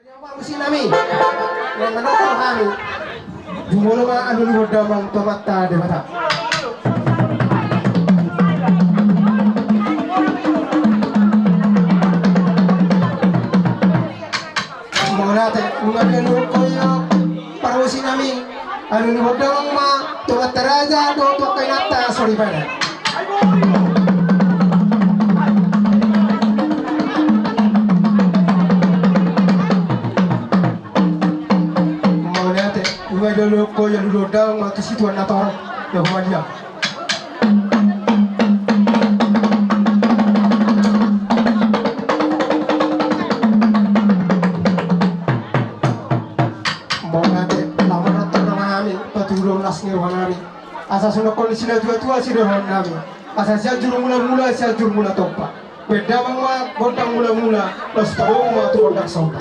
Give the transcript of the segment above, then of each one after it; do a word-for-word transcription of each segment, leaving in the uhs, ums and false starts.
Parmusiknami, na manongtong hami. Jumolo ma alualu gondang tu Amanta Debata. Mauliate, nunga dialuhon ho, parmusiknami. Alualu gondang ma tu Amanta Raja dohot tu angka inanta soripada. Mauliate, nunga dialuhon ho alualu gondang ma tu situan na torop. Ia humadia. Mauliate, laho manongtong nama hami, patulus las ni roha nami. Asa songon na nidok ni natuatua sidohonon nami. Asa Sianjur Mulamula, Sianjur Mula Tompa. Bahen damang ma gondang mulamula, laos tadok ma tu gondang somba.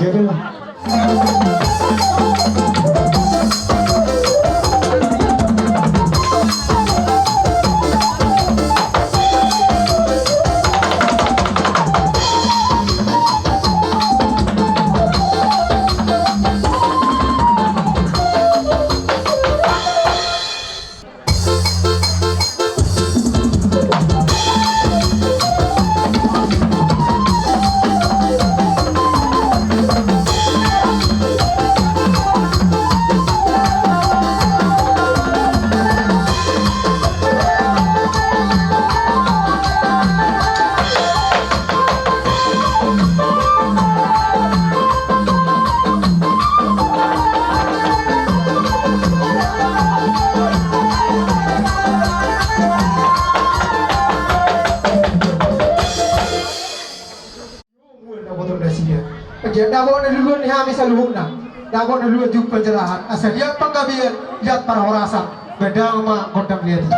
Ia, dapot na luluan ni hami saluhutna. Dapot na luluan jumpang jalahan. Asa liat panggabean, liat parhorasan. Bahen damang ma gondang liat i.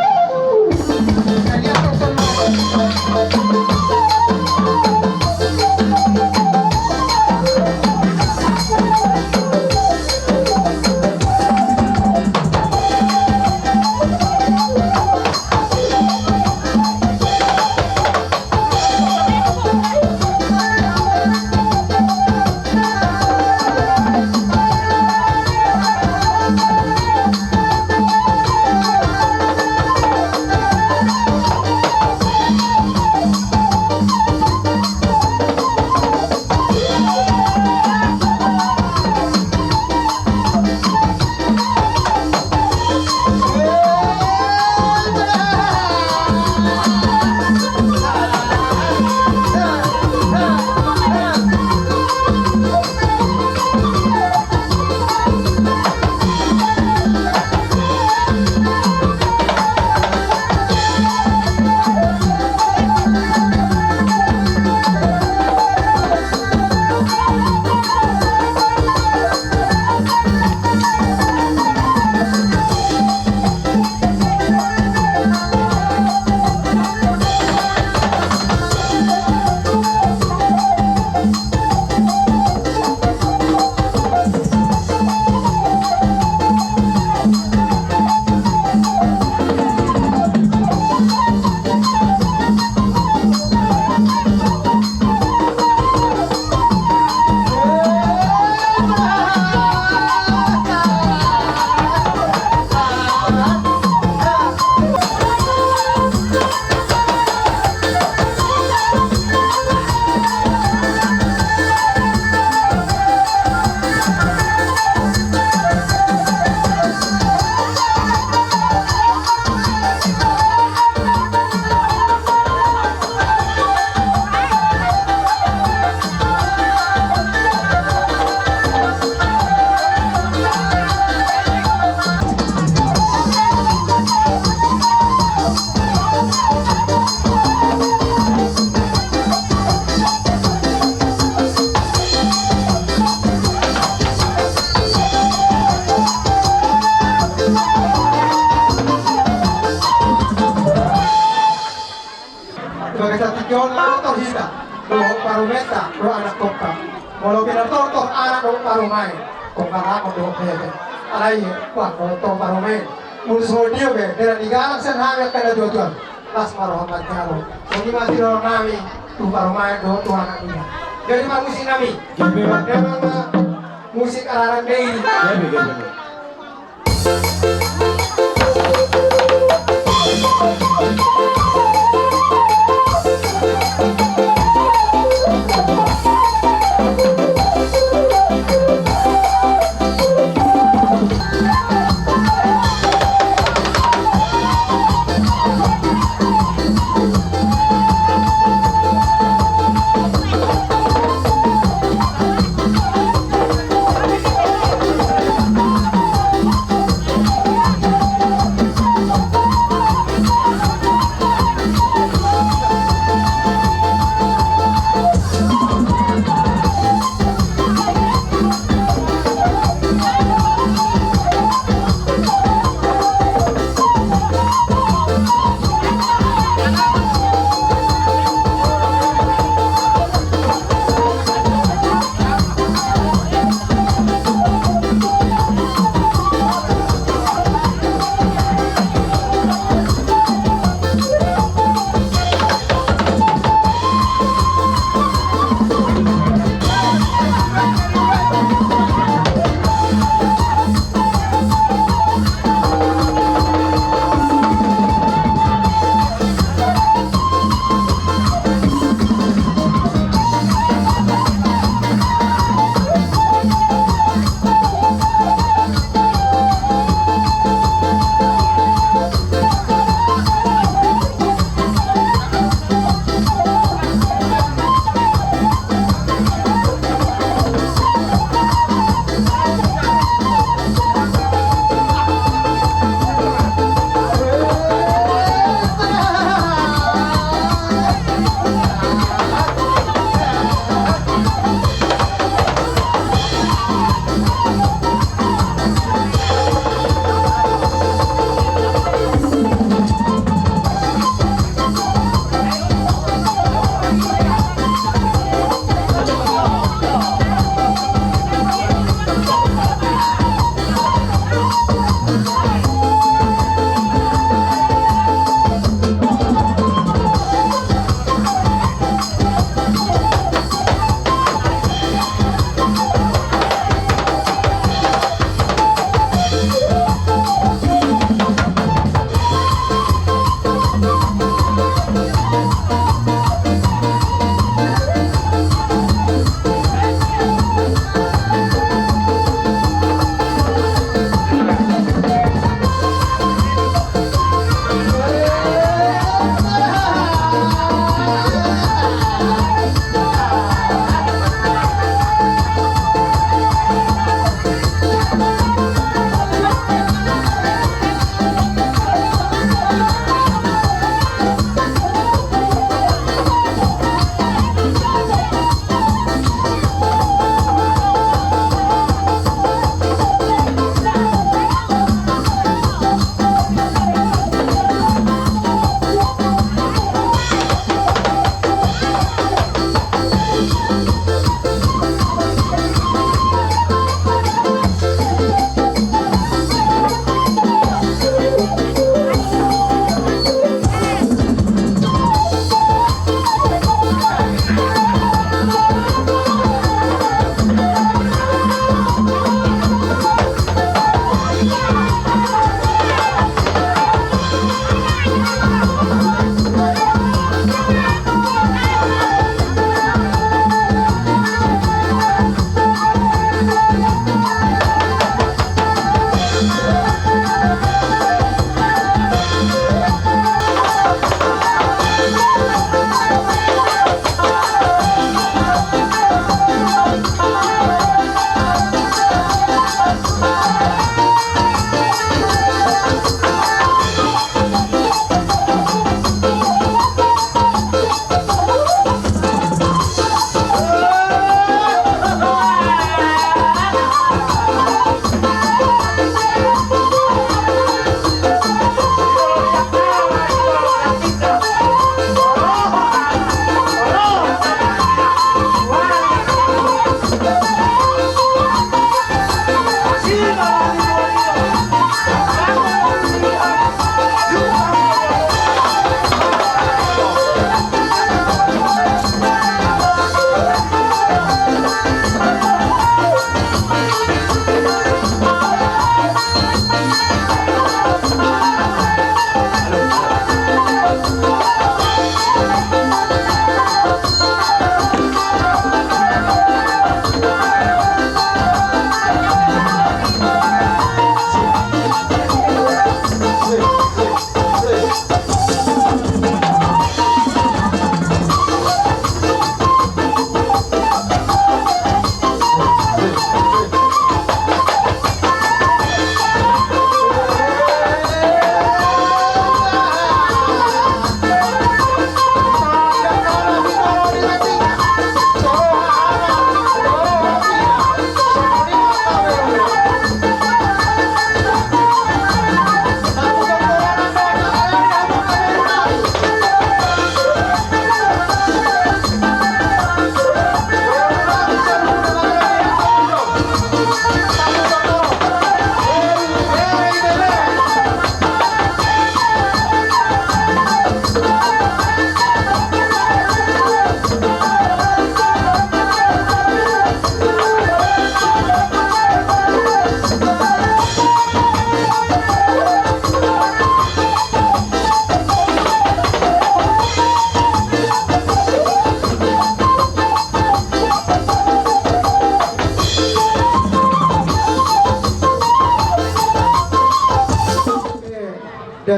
Bagasan tingki on ma tortor hita dohot parumaenta dohot anak tongka. Molo pinartortor anak dohot parumaen, tongka lakon dohot hepeng. Alai, bah, dohot parumaen, molo songon dia pe, dera ni galang sian hami angka natuatua, las ma roha manjalo. Songon i ma sidohonon nami tu parumaen dohot tu anak i. Jadi parmusiknami, jadi ma, jadi ma. Musik ararang dei.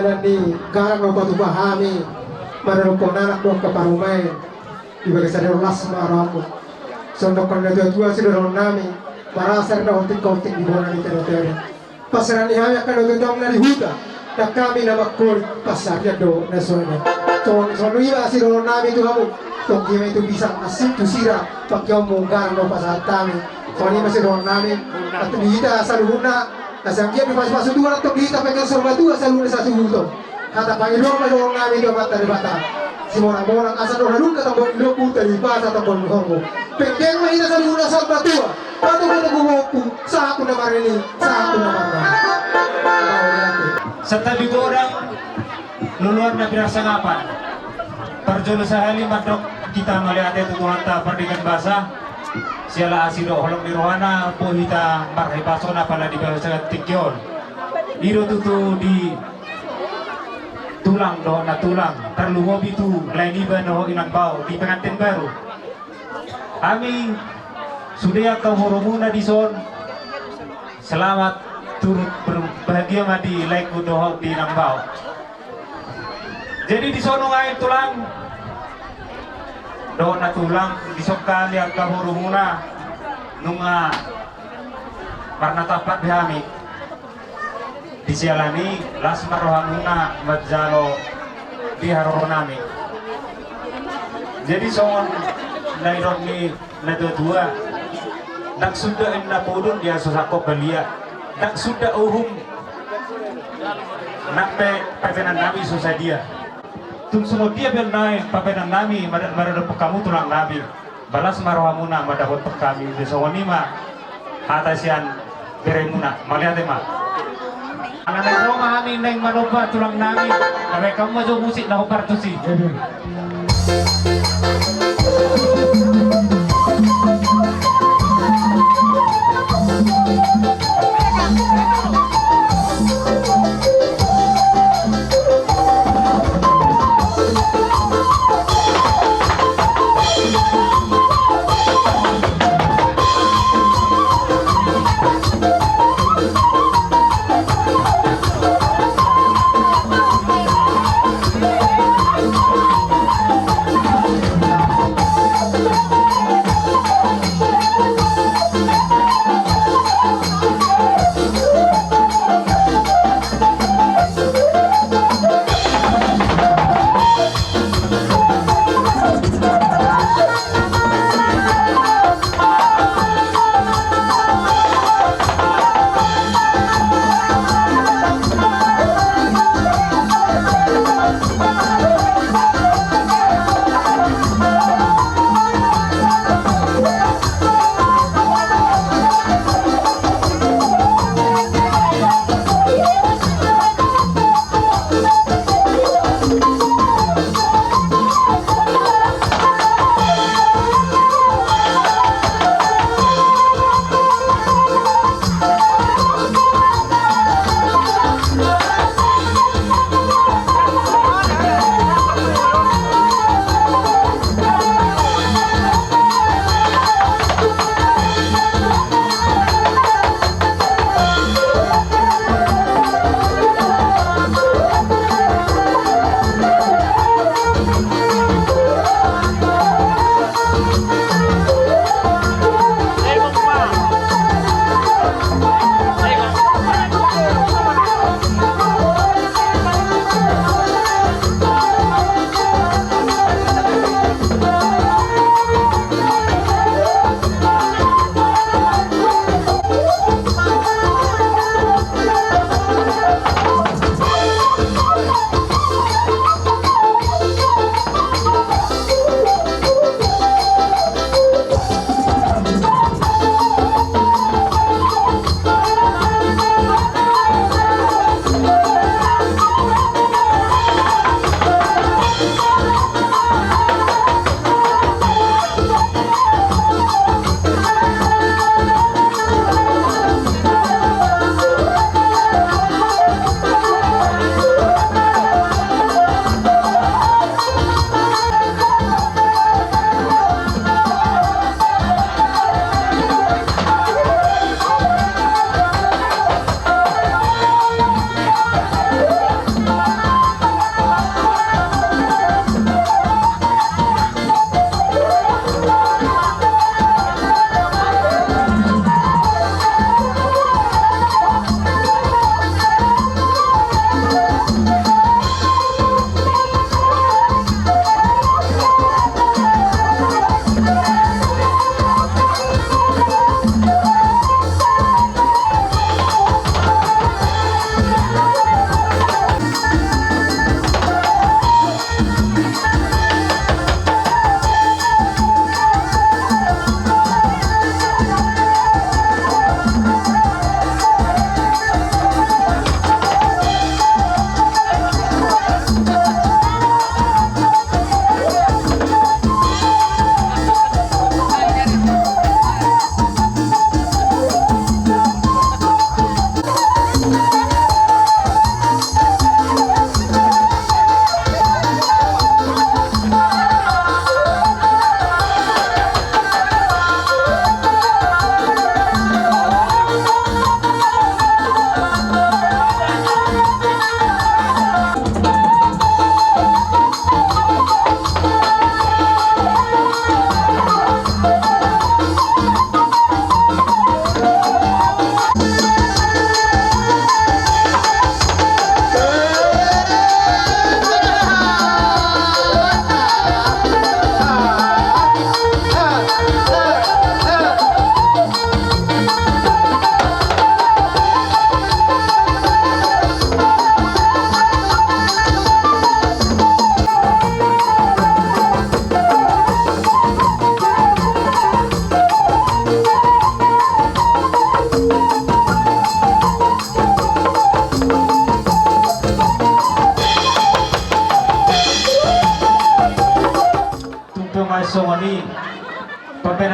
Di galang na hupatupa hami, maradophon anak dohot angka parumaen, di bagasan las ma rohamu. Songon na tua-tua sidohonon nami, marasar na ontik-ontik di bona ni tere-tere. Pasaran ni hami angka na tutong na di huta, dan hami na mangkolit pansarian do na suada. Songon, songon i ma sidohonon nami tu hamu, tonggi ma i tu pisang, asi tu sira, pangkeonmu galang na hupasahat hami. Songon i ma sidohonon nami, antong di hita saluhutna, asa anggiat dipasu-pasu Tuhan antong di hita pengkeon saur matua saluhutna sasuhuton. Hata pangidoan ma dohonon nami tu Amanta Debata. Simonang-monang asa dohot na dungka tonggo ni lombu, tali pasa tonggo ni horbo. Pengkeon ma hita saluhutna saur matua. Patogu-togu lombu, sahat tu na marnini, sahat tu na marnono. Santabi godang, loloan na pinarsangapan. Parjolo sahali mandok hita mauliate tu Tuhanta pardenggan basa. Siala asi dohot holong ni rohana, boi hita marhahipason apala di bagasan tingki on. I do tutu di tulang dohot nantulang, tarlumobi tu lae niba dohot inang bao di pengantin baru. Hami sude angka borumuna dison, selamat turut berbahagia ma di laengku dohot di inang bao. Jadi dison nuaeng tulang dohot nantulang, dison hami angka borumuna nunga marnatampak be hami. Di siala ni i las ma rohamuna manjalo di haroro nami. Jadi songon na nidok ni na tua-tua, ndang suda inna podun dia so sangkop balia, ndang suda uhum nang pe papenan nami so sadia. Tung songon dia pe nuaeng papenan nami mara-, maradophon hamu tulang nami. Ba las ma rohamuna mandapothon hami, songon i ma hata sian beremuna. Mauliate ma. Ala naeng ro ma hami naeng manomba tulang nami, tabaen hamu ma jo musik na hombar tusi.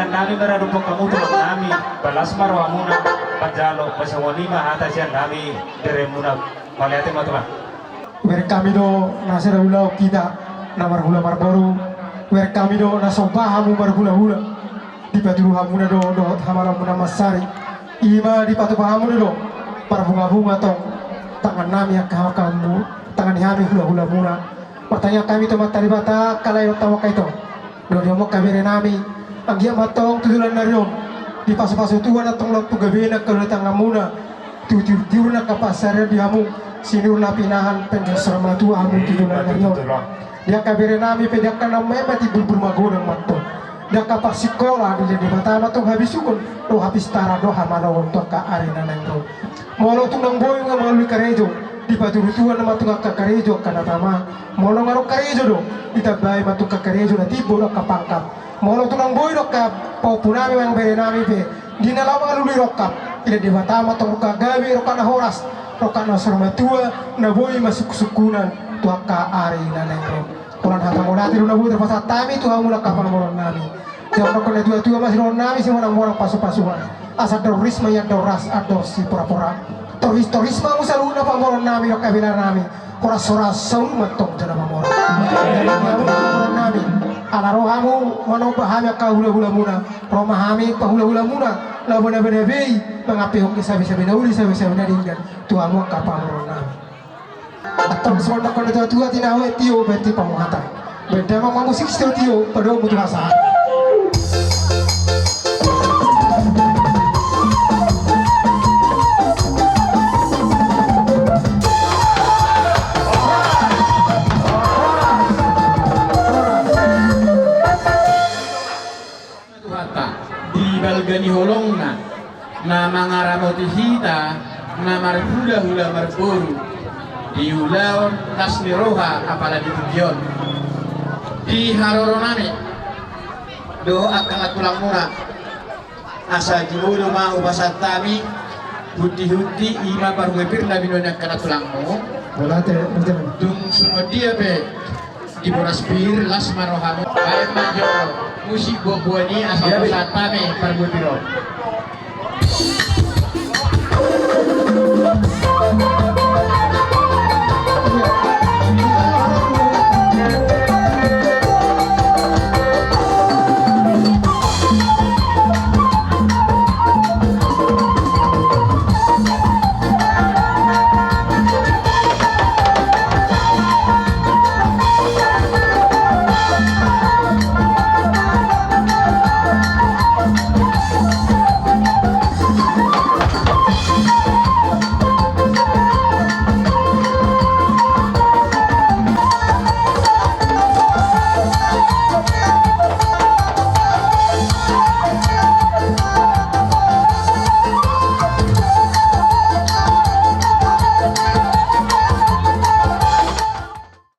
Nami maradophon hamu tulang nami, las ma rohamuna manjalo, songon i ma hata sian nami beremuna. Mauliate ma tulang. Hubereng hami do na sada ulaon hita na marhula marboru. Hubereng hami do na somba hamu marhulahula. Dipatudu hamuna do dohot hamalaonmuna mansari. I ma dipatupa hamuna do parbungabunga tong tangan nami angka hamu, tangan ni hami hulahulamuna. Martangiang hami tu Amanta Debata angka lae dohot hamu angka ito. Dua dia mo angka bere nami, anggiat ma tong tu joloan ni ari on dipasupasu Tuhan antong lam tu gabe na angka ulaon tanganmuna. Tu tiurtiur na angka pansarian di hamu, sinur na pinahan, pengganti saur matua hamu tu joloan ni ari on. Di angka bere nami pe di angka na umbahen ma timbul magodang ma antong. Di angka parsikola, dilehon Debata ma antong habisuhon dohot hapistaran dohot hamaloon tu angka ari na naeng ro. Molo tung naeng boi nga mangalului karejo, dipatudu Tuhan ma antong angka karejo angka na tama. Molo nga adong karejo do, ditambai ma antong angka karejo na timbo dohot angka pangkat. Molo tung naeng boi do angka pahompu nami manang bere nami pe, di na laho mangalului rongkap, dilehon Debata ma antong rongkap gabe, rongkap na horas, rongkap na saur matua, na boi masuksuksunan tu angka ari na naeng ro. Holan hata mauliate do na boi tarpasahat hami tu hamu angka pamoruon nami. Jala dohonon ni natuatua ma sidohonon nami, simonangmonang pasupasuan. Asa andor ris ma i, andor ras, andor siporapora. Torristorris ma hamu saluhutna pamoruon nami dohot angka bere nami. Horashoras saur matua antong jala pamoruon. Jala pamoruon nami, ala ro hamu manomba hami angka hulahulamuna. Ro ma hami pahulahulamuna, laho manabenabei, mangampehon sabesabe na uli, sabesabe na denggan tu hamu angka pamoruon nami. Antong songon dohonon ni natuatua, tinahu tio, berarti pamuhatan. Baen damang ma musik, tio, padomu tu hasahatan. Tuhanta, di balga ni holongna, na mangaramoti hita, na marhulahula marboru, di ulaon las ni roha apala di tingki on. Di haroro nami dohot angka tulangmuna, asa jumolo ma hupasahat hami hunti-hunti, i ma parhue pir na binoan ni angka tulangmu. Mauliate, mauliate. Tung songon dia pe di boras pir, las ma rohamu. Baen ma jo musik boaboa ni, asa hupasahat hami parhue pir on.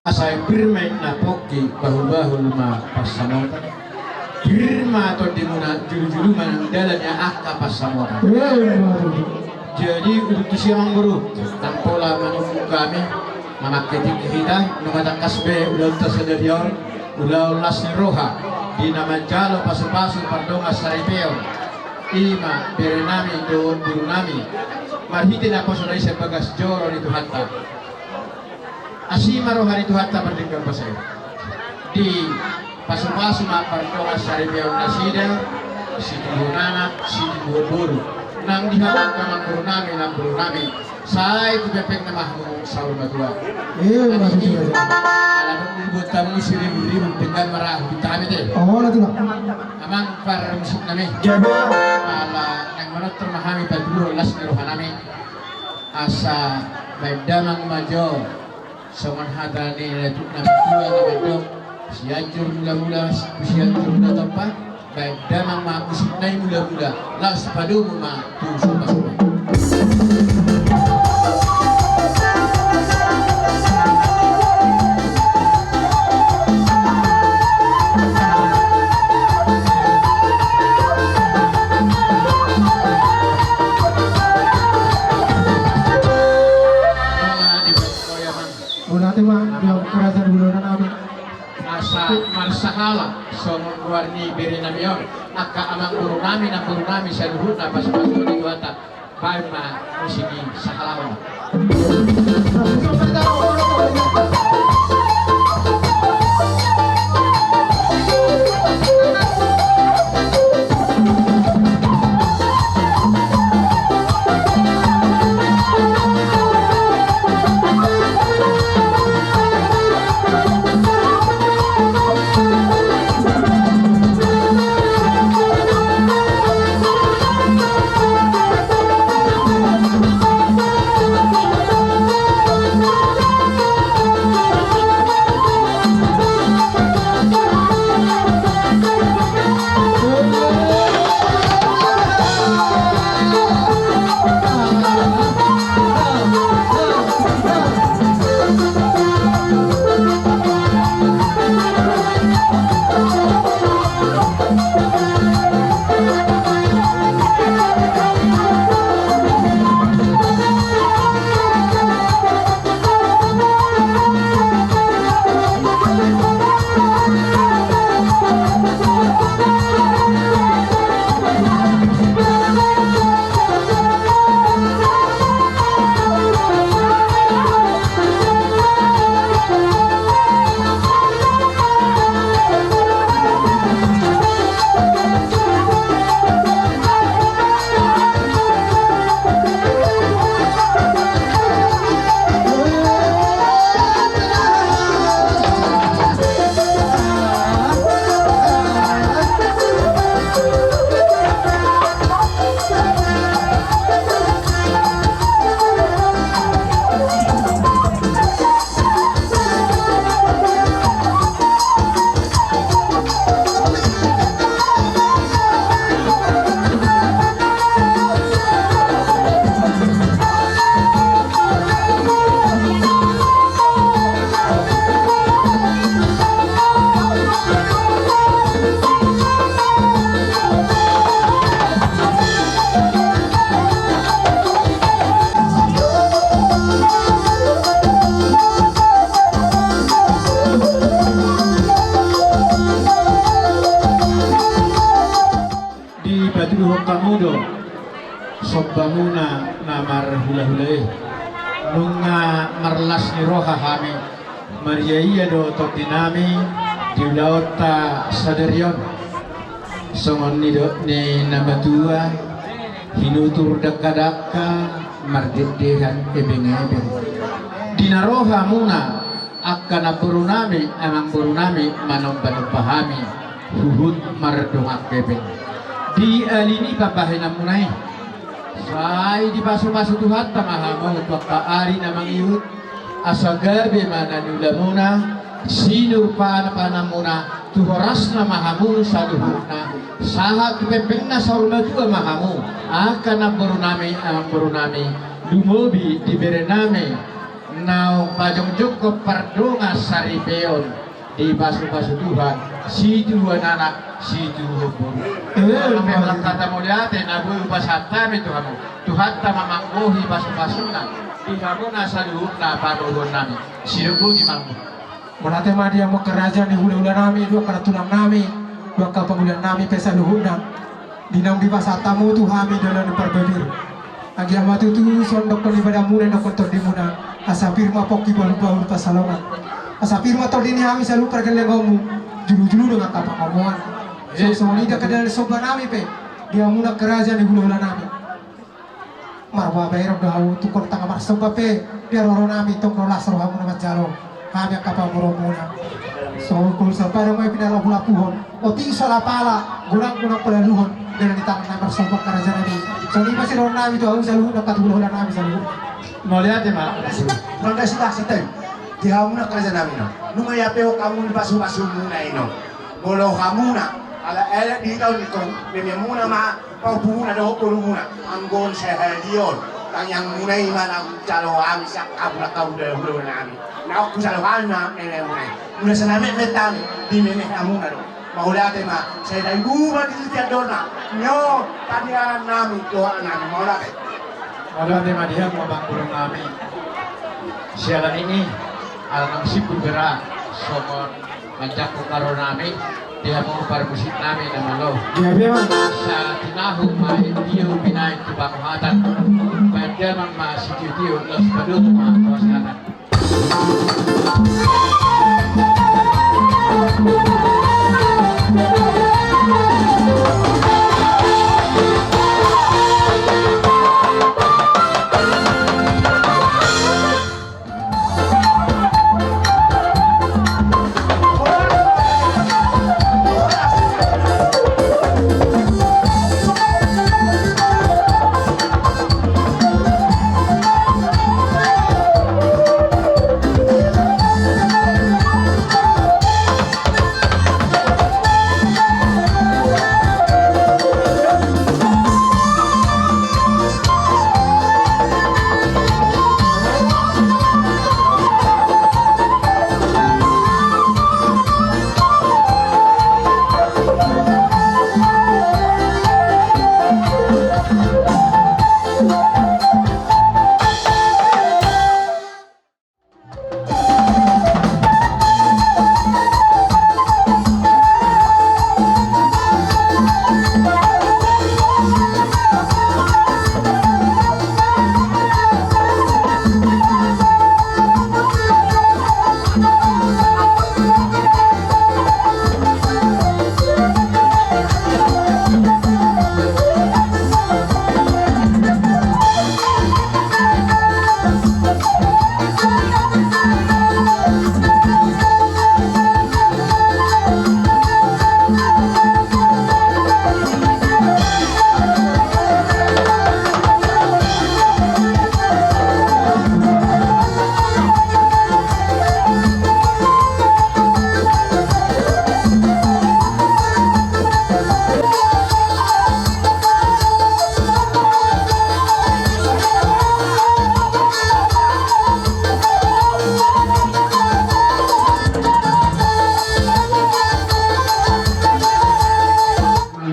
Asa pir ma i na pongki, bahulbahul ma pansamotan. Pir ma tondimuna, jolojolo ma nang dalan ni angka pansamotan. Jadi, untuk tusi amang boru, ndang pola manungkun hami, mamangke tingki hita, nunga tangkas be ulaonta sadari on, ulaon las ni roha, di na manjalo pasupasu pardongan saripeon. I ma bere nami dohot boru nami, marhite naposo na i sian bagas joro ni Tuhanta. Asi ma roha ni Tuhanta pardenggan basa i. Dipasupasu ma pardongan saripeon nasida, situbuhon anak, situbuhon boru. Nang di hamu angka amangboru nami, namboru nami, sai tu pempengna ma hamu saur matua. Iya, maksudnya. Ala dung dibuat hamu siribut-ribut denggan ma ra hupinta hami te. Oh, na tulang. Amang parmusik nami. Jago. Ala naeng manortor ma hami patuduhon las ni roha nami. Asa baen damang ma jo, songon hata ni na tua na mandok, Sianjur Mulamula, Sianjur Mula Tompa, baen damang ma musik na i mulamula, laos padomu ma tu sombasomba. Mauliate ma, di kerajaan hulahula nami. Asa marsahala songon Parni bere nami on, angka amang boru nami, namboru nami saluhutna, pasupasu ni Tuhanta. Baen ma musik i sahalak on. Dipatuduhon hamu do sombamuna na marhulahula i. Nunga marlas ni roha hami, mariaia do tondinami di ulaonta sadari on. Songon nidok ni na matua, hinutur dangkadangka, mardekdehan ebengebeng. Di na ro hamuna, angka namborunami, amangborunami, manombanomba hami, huhut mardongan hepeng. Di ali ni pambahenanmuna i, sai dipasupasu Tuhanta ma hamu tu angka ari na mangihut, asa gabe ma na niulamuna, sinur panapananmuna, tu horasna ma hamu saluhutna, sahat tu pengpengna saur matua ma hamu, angka namborunami, amangborunami, lumobi di berenami, naung pajongjongkon pardongan saripeon, dipasupasu Tuhan, situan anak, situan boru. Eh, mauliate. Mauliate, na boi hupasahat hami tu hamu. Tuhanta ma manggohi pasupasuna di hamuna saluhutna pamoruonnami. Sidok boti ma hamu. Mauliate ma di hamu angka raja ni hulahulanami, dohot angka tulangnami, dohot angka pangulannami pe saluhutna. Di naung dipasahat hamu tu hami dalan ni parbadiron. Anggiat ma tutu songon dokkon ni badanmuna, dokkon tondimuna, asa pir ma pongki bahulbahul pansalongan. Asa pir ma tondi ni hami saluhut pargellengonmu, jolojolo dohot angka pangomoan. Songon i do angka dalan ni sombanami pe di hamuna angka raja ni hulahulanami. Marboaboa berok do hau tungkol tangga marsomba pe di haroronami, tong ro las rohamuna manjalo hami angka pamoruonmuna. Sokul sapada ma i pinalapuhon, otik so lapala, godang godang palaluhon, dalan ni tangan na marsomba angka rajanami. Songon i ma sidohononnami tu hamu saluhut angka hulahulanami saluhut. Mauliate ma. Mauliate ma. Di hamuna angka rajanami, no, nunga diapehon hamu ni pasupasumuna i, no. Molo hamuna ala elek di taon i, tong mememuna ma pahompumuna dohot borumuna, anggo on sahali on, tangiangmuna i ma na manjalo hami sian hamuna angka hulahulanami. Na hujalo hami ma mememuna i. Molo sai na metmet hami, dimeme hamuna do. Mauliate ma. Sai na ibu ma di tiandorna. Nyo, tangiangnami dohot nami. Mauliate. Mauliate ma di hamu amangborunami. Siala ni i, ala naung simpul bere songon manjangkon haroronami. Di hamu parmusik nami na malo. Di hamu ma. Asa tinahu ma i tio binahen tu pangohatan. Baen damang ma sitio-tio, laos padomu ma hasahatan.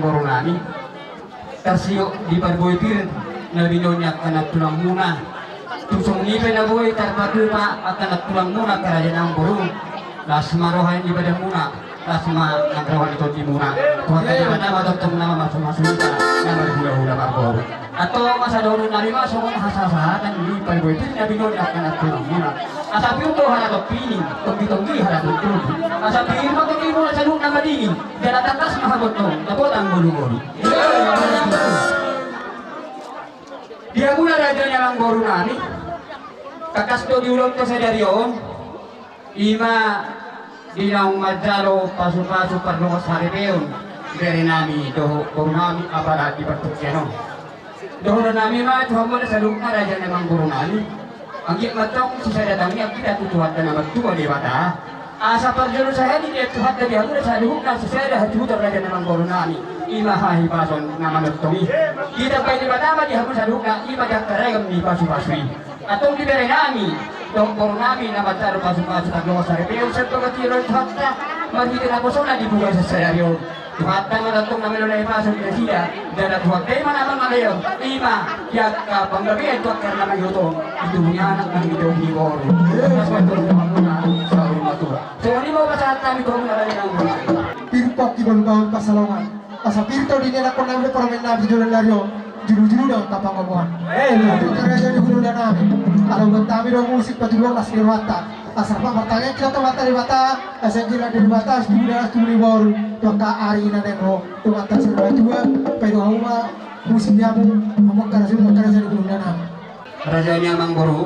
Boru nami. Tarsio di parbue pir na binoan ni angka na tulangmuna. Tung songon i pe na boi tarpatupa angka na tulangmuna, angka raja nami boru. Las ma roha ni badanmuna, las ma nang roha ni tondimuna. Tuhan Debata ma tongtong na mamasu-masu hita na marhula-hula marboru. Antong asa dohonon nami ma songon hasahatan di parbue pir na binoan ni angka na tulangmuna. Asa pir do haratompi ni, tonggi-tonggi haratompi. Asa pir ma tondimuna saluhutna madingin. Jala tangkas ma habotohon, tapotang ngolu-ngolu. Di hamuna raja ni amangboru nami, tangkas do di ulaonta sadari on, i ma di naung manjalo pasu-pasu pardongan saripeon, bere nami dohot boru nami, apala di partingkian on. Dohonon nami ma tu hamuna saluhutna raja ni amangboru nami. Anggiat ma antong sisada tangiang hita tu Tuhanta na martua Debata. Asa parjolo sahali ni Tuhanta di hamuna saluhutna sisada hatuhuton raja ni amangboru nami. I ma hahipason na manongtong i. Ditambai Debata ma di hamuna saluhutna, i ma di angka ragam ni pasu-pasu i. Antong di bere nami dohot boru nami na manjalo pasu-pasu pardongan saripeon, sai pangatiron Tuhanta marhite naposona di bagasan sadari on. Tuhanta ma tongtong na melo na hipason di nasida, jala Tuhanta i ma na mangalehon, i ma di angka panggabean tu angka na mangihuthon, di tubu ni anak nang di togu ni boru. Mas ma tongtong na saur matua. Songon i ma pasahat nami tu hamuna raja ni amangboru nami. Pir pongki bolon bahu pansalongan. Asa pir do di ni anakkon nami dohot parumaen nami di joloan ni ari on. Julu-julu do angka pangomoan. Eh, iya. Angka raja ni hulahula nami. Ala buat nami do musik patuduhon las ni rohanta. Asa martangiang hita tu Amanta Debata, asa anggiat di Debata, situbu ni anak, situbu ni boru, tu angka ari na naeng ro, tu Amanta Debata, paida hamu ma musik ni hamu, hamu angka raja, angka raja ni hulahula nami. Raja ni amangboru,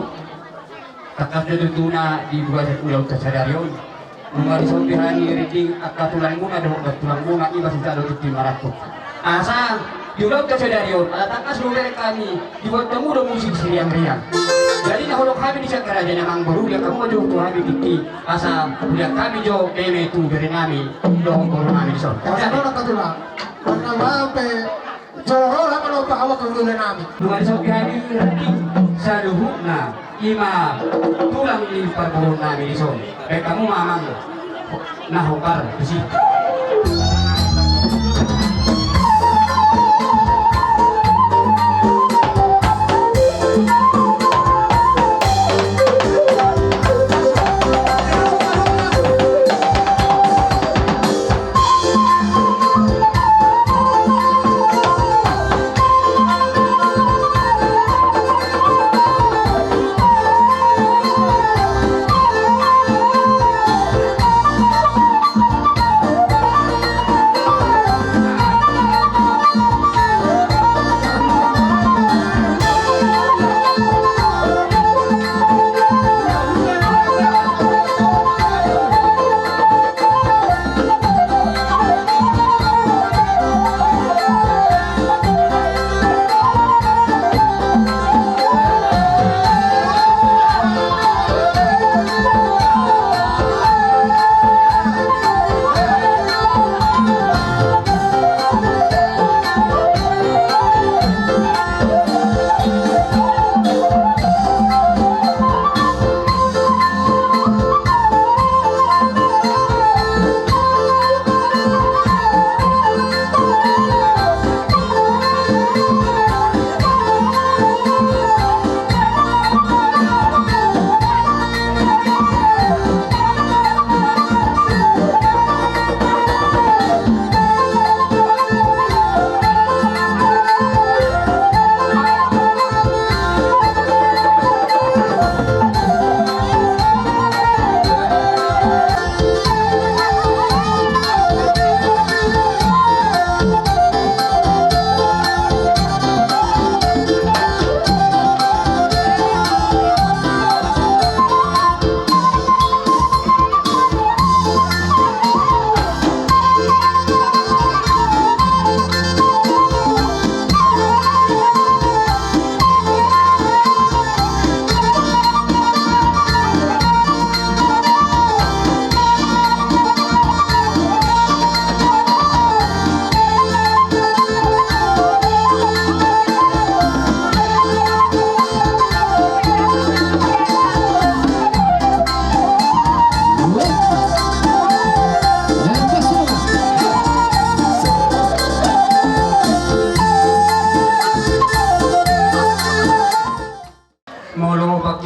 tangkas do tutu na di bagasan ulaonta sadari on. Nunga dison be hami rinding angka tulangmuna dohot nantulangmuna, i ma sisada tingki marangkup. Asa di ulaonta sadari on, ala tangkas do bere hami, dibuat hamu do musik siriang-riang. Jadi na hudok hami di sian angka raja ni amangboru, ulian hamu ma jo tu hami tingki, asa ulian hami jo meme tu bere nami dohot boru nami dison. Asa do na angka tulang. Karena mape Jolo, jolo, jolo, bahen hamu angka hulahula nami. Nunga dison be hami rinding saluhutna, i ma tulang ni parboruon nami dison. Bahen hamu ma amang na hombar tusi.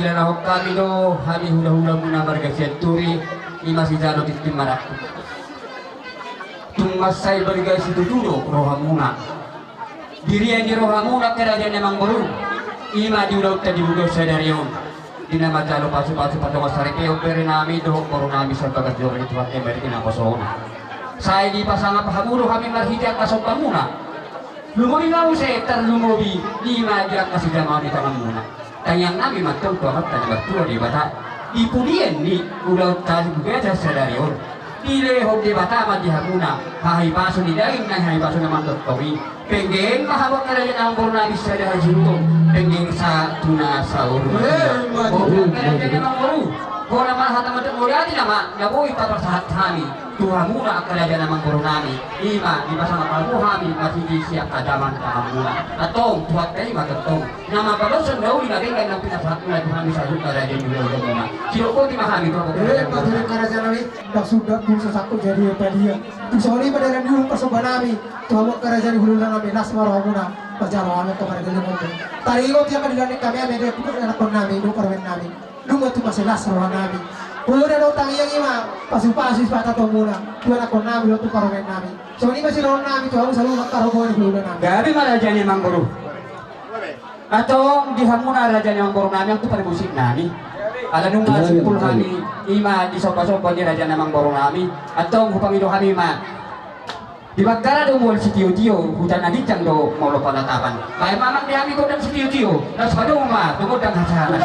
Dilanahon hami do hami hulahulamuna marga Sianturi, i ma sijalo tintin marangkup. Tung mansai marga situtu do rohamuna. Dirian ni rohamuna angka raja ni amangboru, i ma di ulaonta di bulan sadari on. Di na manjalo pasupasu pardongansaripeon bere nami dohot boru nami sian bagas joro ni Tuhan i ma di na poso on. Sai dipasangap hamu do hami marhite angka sombamuna. Lumobi ma muse tarlumobi i ma di angka sijamaon ni tanganmuna. Tangiang nami ma antong tu Amanta na martua Debata, di pudian ni ulaonta di bagasan sadari on, dilehon Debata ma di hamuna hahipason ni daging nang hahipason ni amanta tongtong i. Penggeng ma hamu angka raja ni amangboru nami sada hajinto, penggeng sa tu na saur. Penggeng ma hamu angka raja ni amangboru. Hona ma hata mandok mauliate nama na boi taparsahat hami tu hamuna angka raja ni amangboru nami. I ma dipasangap hamu hami marhite sian hadaman tanganmuna. Antong Tuhanta i ma tongtong na mambalos na uli na denggan na pinasahatmuna tu hami saluhutna raja ni hulahula muna. Sidok boti ma hami tu hamu. Eh, paturik angka raja nami. Ndang suda pun sasangkut jadi padia. Tung songon i ma dalan ni uhum parsomba nami tu hamu angka raja ni hulahula nami, las ma rohamuna manjalo hami angka pargellengon. Taringot ia angka dilantik hami, hami dia pukul anakkon nami dohot parumaen nami. Dung ma tung mansai las roha nami. Poda do tangiang i ma pasupasu sipata tomuna tu anakkon nami dohot tu parumaen nami. Songon i ma sidohonon nami tu hamu saluhut angka robo ni hulahula nami. Gabe ma raja ni amangboru. Antong di hamuna raja ni amangboru nami, antong parmusik nami. Ala nunga simpul hami i ma di sombasomba ni raja ni amangboru nami. Antong hupangido hami ma. Di Bakkara do mual sitiotio, huta na ginjang do molo panatapan. Baen ma amang di hami gondang sitiotio, laos padomu ma tu gondang hasahatan.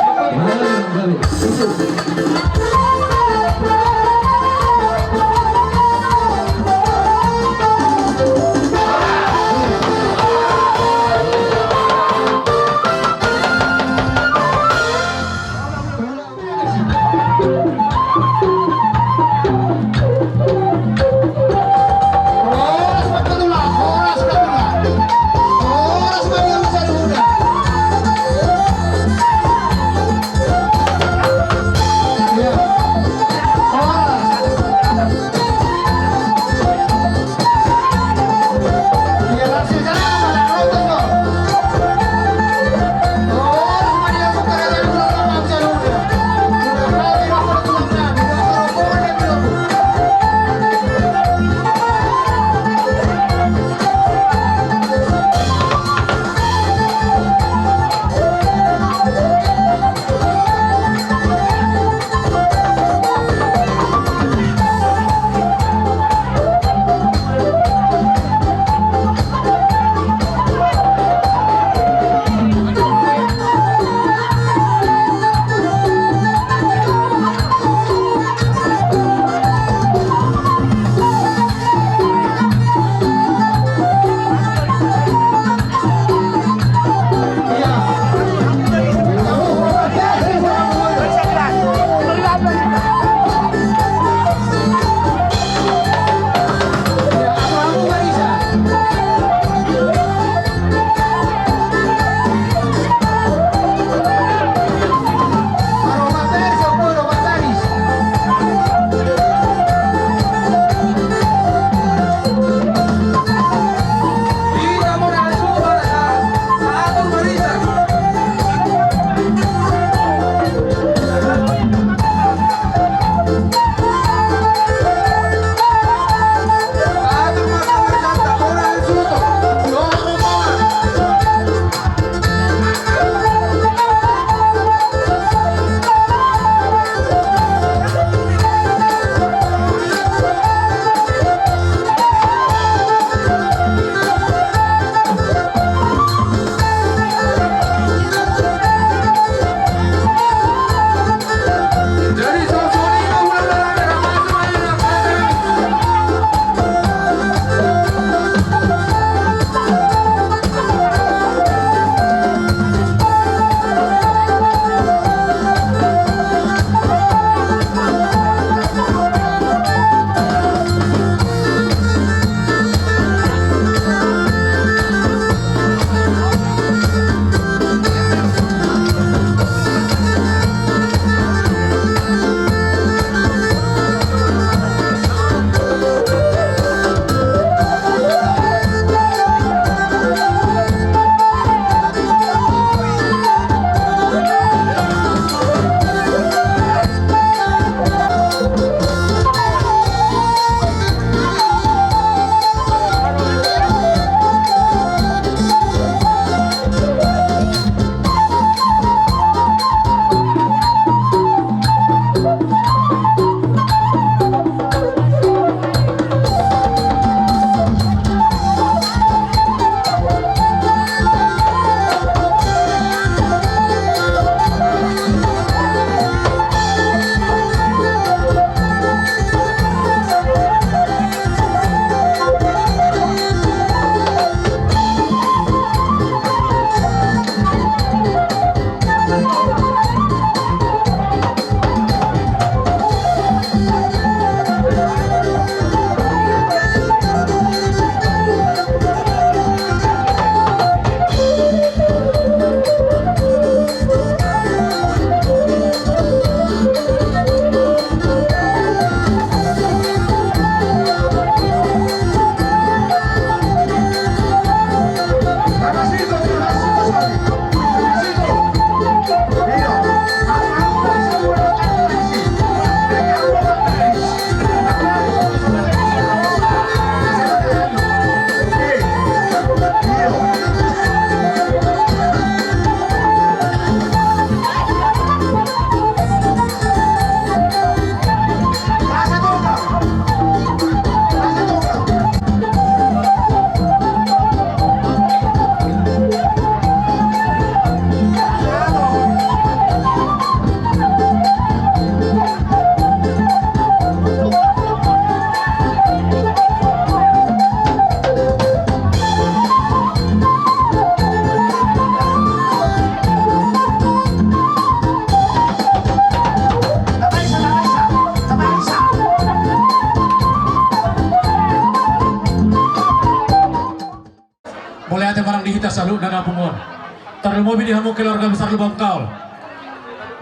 Tarlumobi di hamu keluarga besar Lumban Gaol.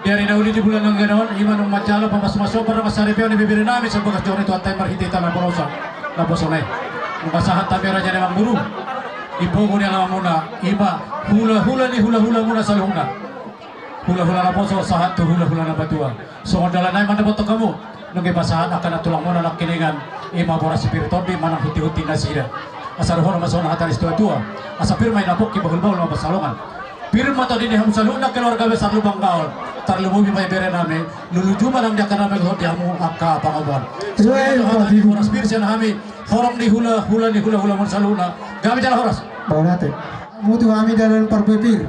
Di ari na uli di bulan na gadong on, ima nunga manjalo pamasumasuon pardongansaripeon ni beberenami sian bagas joro ni Tuhanta i marhite hita na boroso, na bosona i. Nunga sahat hami raja ni amangboru, di pogu ni alamanmuna, ima hulahula ni hulahulamuna saluhutna. Hulahula naposo sahat tu hulahula napatua. Songon dalan nai mandapothon hamu, nunga dipasahat angka nantulangmuna nangkiningan, ima boras si pir tondi manang hunti-hunti nasida. Asa dohonon ma songon hata ni situatua, asa pir ma i na pongki, bahulbahul ma pansalongan. Pir ma tondi ni hamu saluhutna keluarga besar Lumban Gaol. Tarlumobi ma iberenami, lulujuma nang di angka na mangihut di hamu angka pangomoan. Songon i ma dohonon ni boras pir sian hami, horong ni hulahula ni hulahulamuna saluhutna. Gabe jala horas. Mauliate. Mutu hami dalan parbue pir.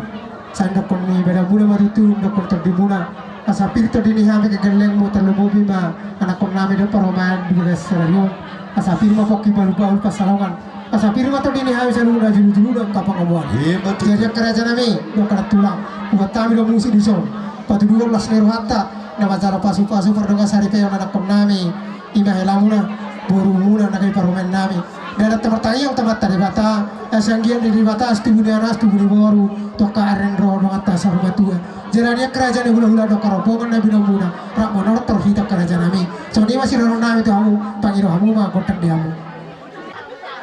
Sai dohonon ni badanmuna ma tutu, dohonon tondimuna. Asa pir tondi ni hami gellengmu, tarlumobi ma anakkonnami dohot parumaen di bagas sadari on. Asa pir ma pongki, bahulbahul pansalongan. Asa pir ma tondi ni hami saluhutna, julujulu dohot angka pangomoan. Jadi angka rajanami dohot angka nantulang, huboan hami do musik dison, patuduhon las ni rohanta na manjalo pasupasu pardongansaripeon anakkonnami. Ima helamuna, borumuna, na gabe parumaennami. Dalan ta martangiang tu Amanta Debata, asa anggiat ni Debata, asa tubu ni anak, asa tubu ni boru, tu angka ari na ro donganta saur matua. Jala di angka raja ni hulahula dohot angka rombongan na binoanmuna, rap manortor hita angka rajanami. Songon i ma sidohononnami tu hamu, pangido hamu ma gondang di hamu.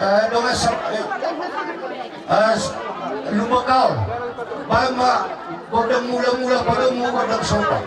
Eh, dongan sa-, eh, eh, s-, Lumban Gaol. Baen ma gondang mulamula, padomu gondang somba.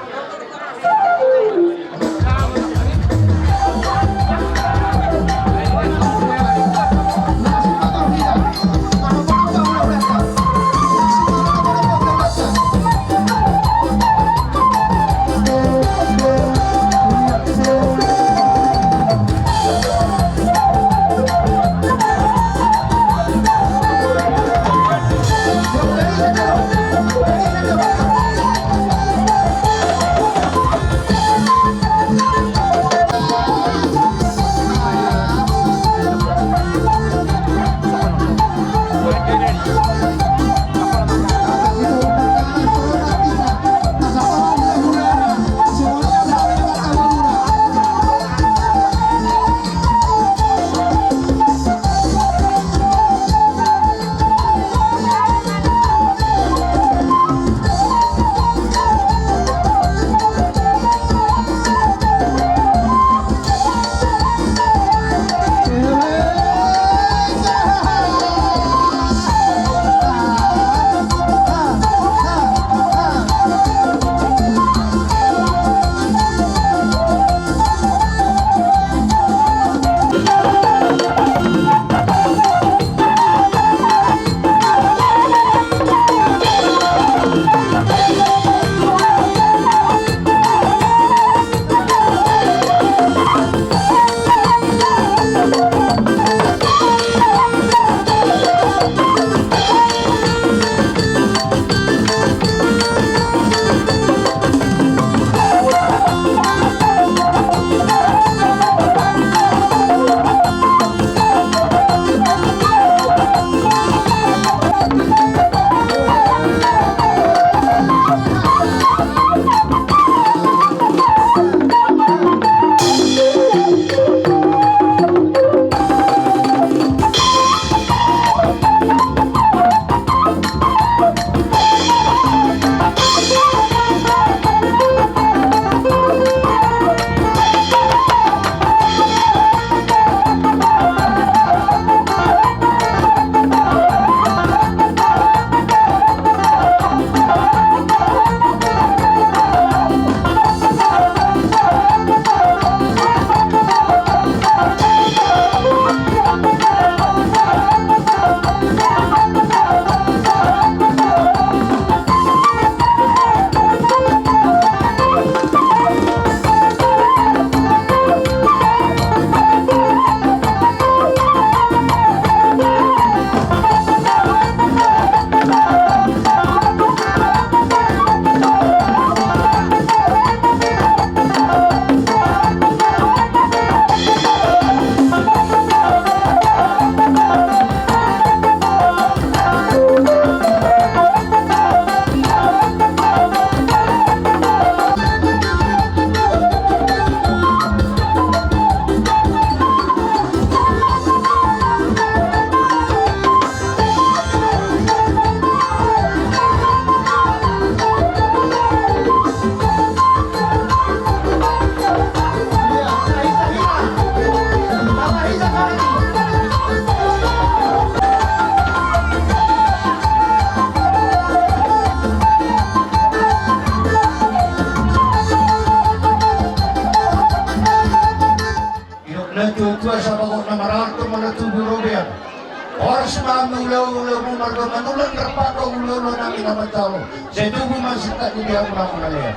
Ulaulamu marga Manullang rap dohot ulaula nami na manjalo. Sai tubu ma sintak di dia ulang ulang ya.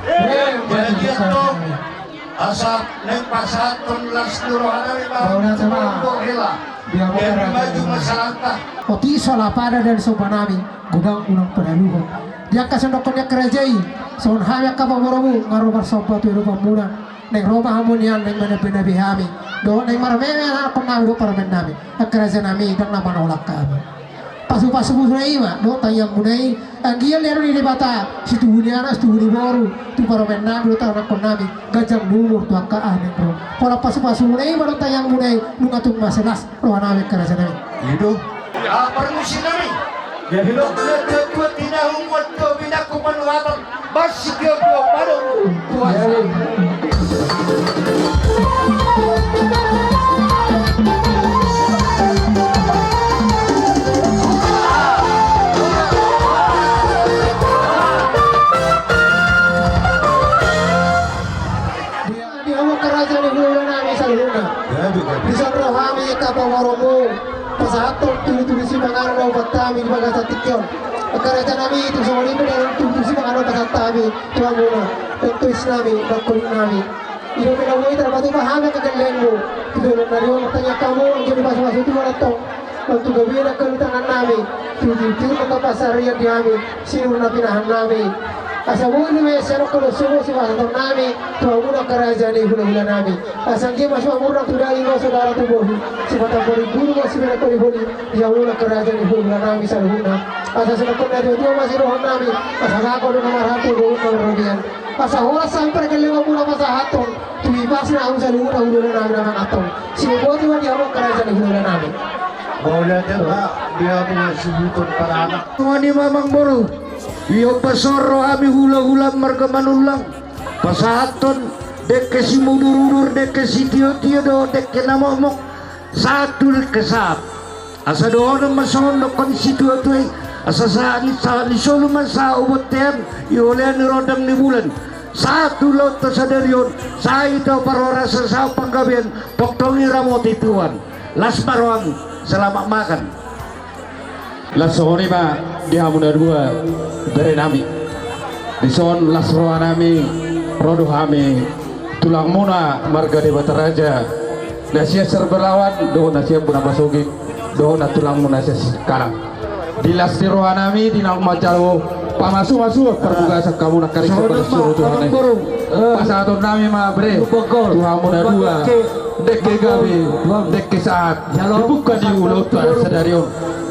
Jadi dia tong asa naeng pasahathon las ni roha nami ma. Hela. Dia maju masalanta. Otik sola pada dan soba nami godang unang padaluhon. Di angka sondokkon ni angka raja i, songon hami angka pamoromu nga ro marsomba tu adopanmuna. Naeng ro ma hamu nian naeng manabenabe hami dohot naeng marmeme anakkon nami dohot parumaen nami. Angka raja nami, ndang na manolak hami. Pasupasu muna i ma dohot tangiang muna i, anggiat lehon ni Debata situbu ni anak situbu ni boru tu parumaen nami dohot anakkon nami, ganjang ni umur tu angka aha naeng ro. Pola pasupasu muna i ma dohot tangiang muna i, nunga tung mansai las roha nami angka raja nami. Ido. Ah, parmusik nami. Jadi lo. Tuan tina humuat tu binakku panuatan. Basik yo yo pado. Puasa. Di hamu angka raja ni hulahula nami saluhutna. Dison ro hami angka pamoromu pasahathon tudutudu sipanganon na hupasahat hami di bagasan tingki on. Angka raja nami, tung songon i pe dalan tudutudu sipanganon pasahat hami tu hamuna, tontu is nami, bangkolit nami. Ido pe na boi tarpatupa hami angka gellengmu. Di dalan na ro on martangiang hamu anggiat dipasupasu Tuhan antong. Mantu gabe na angka lutangan nami, tu tiur-tiur angka pansarian di hami, sinur na pinahan nami. Asa boi na mese angka dosa sipasahaton nami tu hamuna angka raja ni hulahula nami. Asa anggiat ma sipamoruon tu daging, ma saudara tu bohi, sipata pori guru ma sipata pori boli di hamuna angka raja ni hulahula nami saluhutna. Asa songon na tuatua ma sidohonon nami, asa gabe do na marhata dohot na marrobean. Asa horas hami pargellengonmuna pasahathon tu ipasna hamu saluhutna hulahula nami na manganhon. Siboboto ma di hamu angka raja ni hulahula nami. Mauliate ma di hamu suhuton paranak. Songon i ma amangboru. Iomba songon ro hami hulahula marga Manullang pasahathon dengke simudurudur, dengke sitiotio dohot dengke na mokmok. Sahat tu dengke sahat. Asa dohonon ma songon dokkon ni situatua i, asa sahat ni, sahat ni solu ma sahat tu bontean, iholean ni rondang ni bulan. Sahat tu ulaonta sadari on, sahat tu parhorasan, sahat panggabean, tongtong i ramoti Tuhan. Las ma roham, selamat makan. Las songon i ma di hamu na dua bere nami. Dison las roha nami, ro do hami tulangmuna marga Debata Raja, na sian Sarbarawan dohot na sian Bona Pasogit dohot na tulangmuna sian Singkalang. Di las ni roha nami di naung manjalo pamasumasuon parbagasan hamu na angka raja ni hulahula nami. Pasahaton nami ma bere tu hamu na dua dengke gabe, dengke sahat, dibuka di ulaonta sadari on.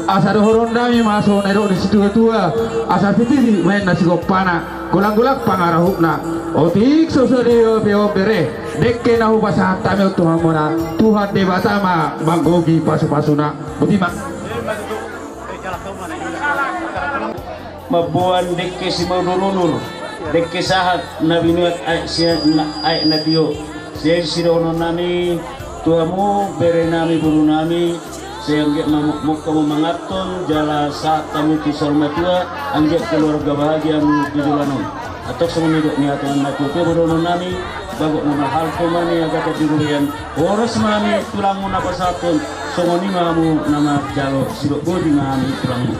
Asa dohonon nami ma songon na nidok ni situatua, asa pitipiti ma inna sigompana, golanggolang pangarahutna. Otik so sadia pe on bere, dengke na hupasahat hami on tu hamuna, Tuhan Debata ma manggohi pasupasuna. Boti ma. Mamboan dengke simudurudur, dengke sahat na binuat aek sian aek na tio. Sian sidohonon nami tu hamu bere nami boru nami, sai anggiat ma mokmok hamu manganhon jala sahat hamu tu saur matua, anggiat keluarga bahagia hamu tu joloan on. Antong songon nidok ni hata ni na tuatua, dohonon nami, bagot na marhalto ma niagatan di robean, horas ma hami tulangmu na pasahathon, songon i ma hamu na manjalo, sidok boti ma hami tulangmu.